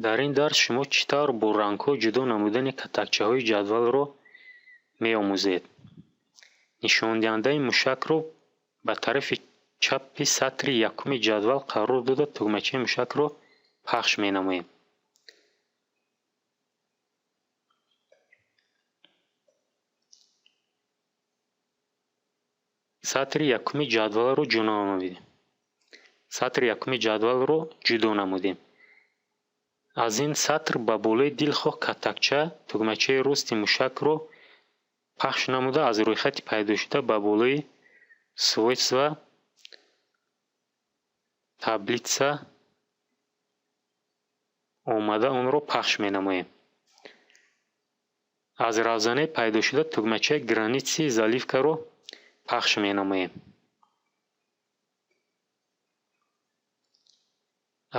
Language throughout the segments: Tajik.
Дар ин дарс шумо чӣ тавр бо рангҳо ҷудо намудани катакчаҳои ҷадвалро меомӯзед. Нишондиҳандаи мушакро ба тарафи чапи сатри якуми ҷадвал қарор дода, тугмачаи мушакро пахш менамоем. Сатри якуми ҷадвалро ҷудо намудем. Сатри якуми ҷадвалро ҷудо намудем. Аз ин сатр ба болои дилхоҳ катакча тугмачаи рости мушакро пахш намуда, аз рӯйхати пайдошуда ба болои Свойства таблица омада онро пахш менамоем. Аз равзанаи пайдошуда тугмачаи Границы заливкаро пахш менамоем.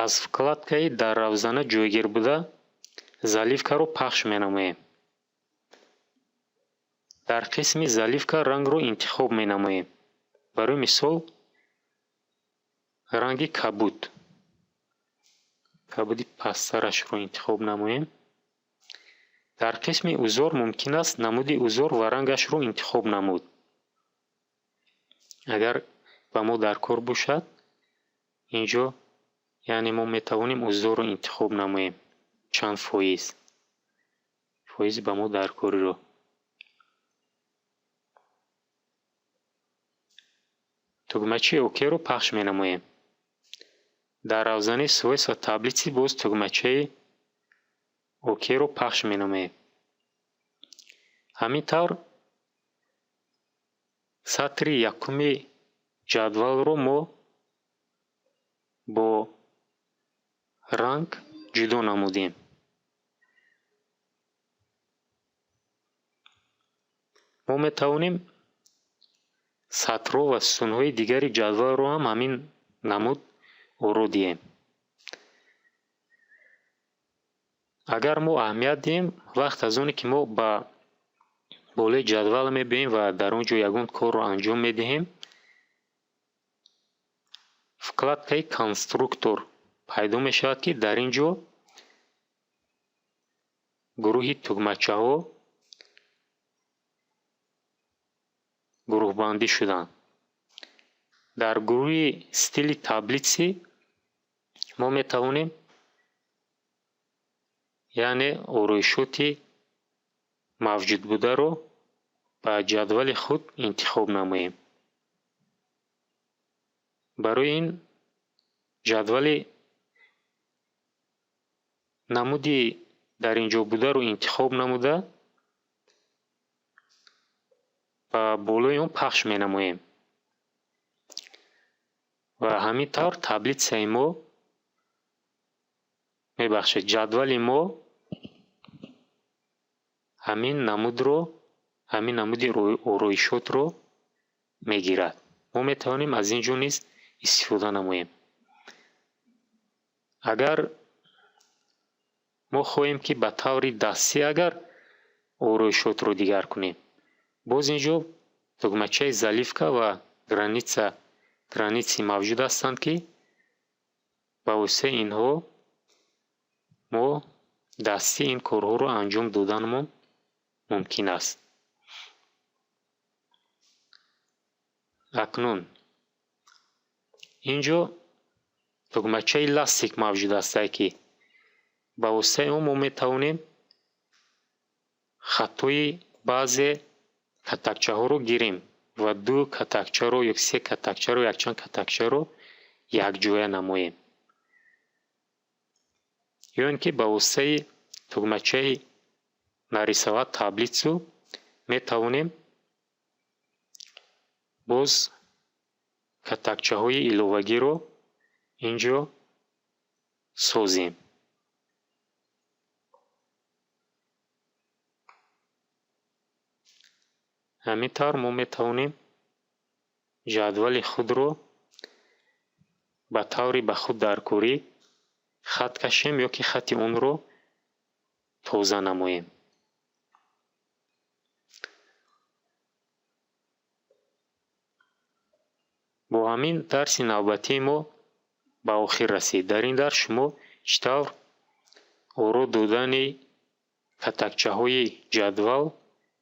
Аз вкладкаи дар равзана ҷойгир буда заливкаро пахш менамоем. Дар қисми заливка рангро интихоб менамоем. Барои мисол, ранги кабуд. Кабуди пасттарашро интихоб намоем. Дар қисми узор мумкин аст намуди узор ва рангашро интихоб намуд. Агар ба мо дар кор бошад, инҷо яъне мо метавонем узорро интихоб намоем. Чанд фоиз? Фоизи ба мо даркориро. Тугмачаи ОК-ро пахш менамоем. Дар равзанаи Свойства таблицы боз тугмачаи ОК-ро пахш менамоем. Ҳамин тавр сатри якуми ҷадвалро мо бо ранг ҷудо намудем. Мо метавонем сатрҳо ва сутунҳои дигари ҷадвалро ҳам ҳамин намуд оро диҳем. Агар мо аҳамият диҳем, вақт аз оне ки мо ба болои ҷадвал мебиёем ва дар он ҷо ягон корро анҷом медиҳем, вкладкаи конструктор пайдо мешавад, ки дар ин ҷо гурӯҳи тугмачаҳо гурӯҳбандӣ шуданд. Дар гурӯҳи стили таблицы мо метавонем яъне ороишоти мавҷудбударо ба ҷадвали худ интихоб намоем. Барои ин ҷадвали намуди дар ин ҷо бударо интихоб намуда ба болои он пахш менамоем. Ва ҳамин тавр таблицаи мо, мебахшед, ҷадвали мо ҳамин намудро, ҳамин намуди ороишотро мегирад. Мо метавонем аз ин ҷо низ истифода намоем. Агар мо хоҳем, ки ба таври дастӣ агар ороишотро дигар кунем, боз ин ҷо тугмачаи заливка ва границы мавҷуд ҳастанд, ки ба воситаи инҳо мо дастӣ ин корҳоро анҷом доданамон мумкин аст. Акнун ин ҷо тугмачаи ластик мавҷуд аст, ки ба воситаи он мо метавонем хатои баъзе катакчаҳоро гирем ва ду катакчаро ё се катакчаро, якчанд катакчаро якҷоя намоем. Ё ин ки ба воситаи тугмачаи нарисовать таблицу метавонем боз катакчаҳои иловагиро ин ҷо созем. Ҳамин тавр мо метавонем ҷадвали худро ба таври ба худ даркорӣ хат кашем ё ки хати онро тоза намоем. Бо ҳамин дарси навбатии мо ба охир расид. Дар ин дарс шумо чӣ тавр Оро додани катакчаҳои ҷадвал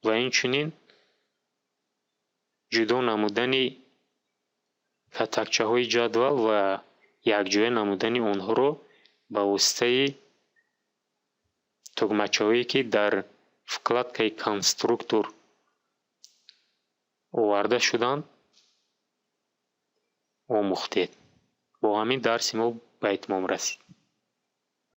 ва инчунин ҷудо намудани катакчаҳои ҷадвал ва якҷоя намудани онҳоро ба воситаи тугмачаҳое, ки дар вкладкаи «Конструктор» оварда шуданд, омӯхтед. Бо ҳамин дарси мо ба итмом расид.